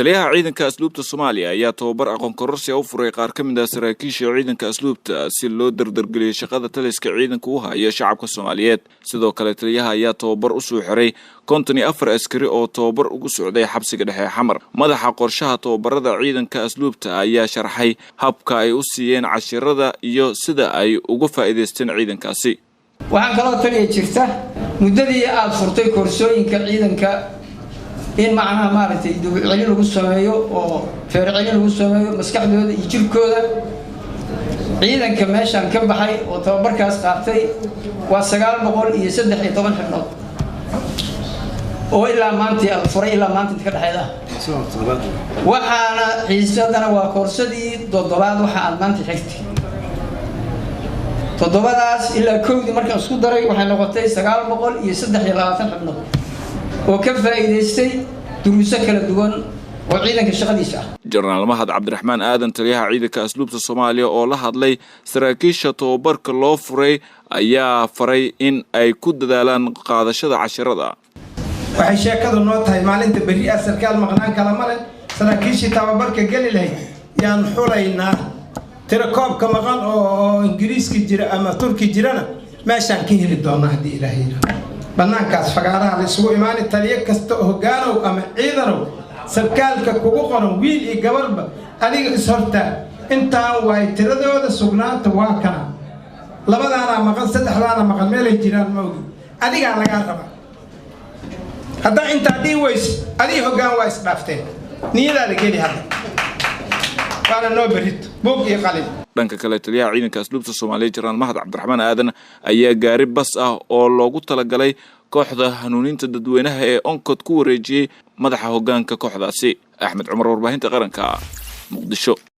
Taliyaha Ciidanka Asluubta Soomaaliya ayaa tababar aqoon kororsi u furay qaar ka mid ah saraakiisha ciidanka asluubta si loo dardargeliyay shaqada taliska ciidanka u haya shacabka Soomaaliyeed. Sidoo kale, taliyaha ayaa tababar usoo xiray 54 askari oo tababar ugu socday xabsiga dhexe Xamar. Madaxa qorshaha tababarada ciidanka asluubta ayaa sharxay habka ay u siiyeen cashirada iyo sida ay uga faa'iidaysteen ciidankaasi. Waxaan kaloo, taliya, jirta muddadii aada furtay koorsooyinka ciidanka in macnaha maaragtay dibcelin lagu sameeyo oo feercelin lagu sameeyo maskaxdooda iyo jirkooda. Ciidanka meeshaan ka baxay oo tababarkaas qaatay waa 913 xibnood oo ilaa maantii la furay ilaa maanta inta ka dhexeyd ah. Waxaana xiisadana waa koorsadii toddobaad waxa aad maanta xigtay. Toddobadaas ilaa kowdii markaan isku daray waxay noqotay 923 xibnood oo ka faa'iidaystay duruuso kala duwan oo ciidanka shaqadiisa ah. Jenaraal Mahad Cabdiraxmaan Aadan, taliyaha Ciidanka Asluubta Soomaaliya, oo la hadlay saraakiisha tababarka loo furay, ayaa faray in ay ku dadaalaan qaadashada cashirada. Waxay sheekadu noo tahay maalinta berri ah sarkaal maqnaan kala male. Saraakiishii tababarka geli lahayd yaan xulaynaa. Tiro koobka maqan oo Ingiriiski jira ama Turki jirana meeshaan ka heli doonaa haddii Ilaahay yidhaahdo. Bannaankaas fagaaraha la isugu imaani. Taliyo kasta oo hoggaanow ama ciidanow, sarkaalka kugu qoran, wiil iyo gabarba, adiga is-hortaa. Intaan waay tiradooda sugnaanta, waa kana labadaanaa maqan, saddexdaana maqan, meelay jiraan ma ogi. Adigaa lagaa rabaa. Haddaa intaa dhihi weyso, adii hoggaan waa isdhaafteen. Niyadaa la geli hadda, waana noo berrito buug iyo qalin. Dhanka kale, taliyaha Ciidanka Asluubta Soomaaliya, Jenaraal Mahad Cabdiraxmaan Aadan, ayaa gaari bas ah oo loogu talagalay kooxda hanuuninta dadweynaha ee Onkod ku wareejiyey madaxa hoggaanka kooxdaasi. Axmed Cumar, Warbaahinta Qaranka, Muqdisho.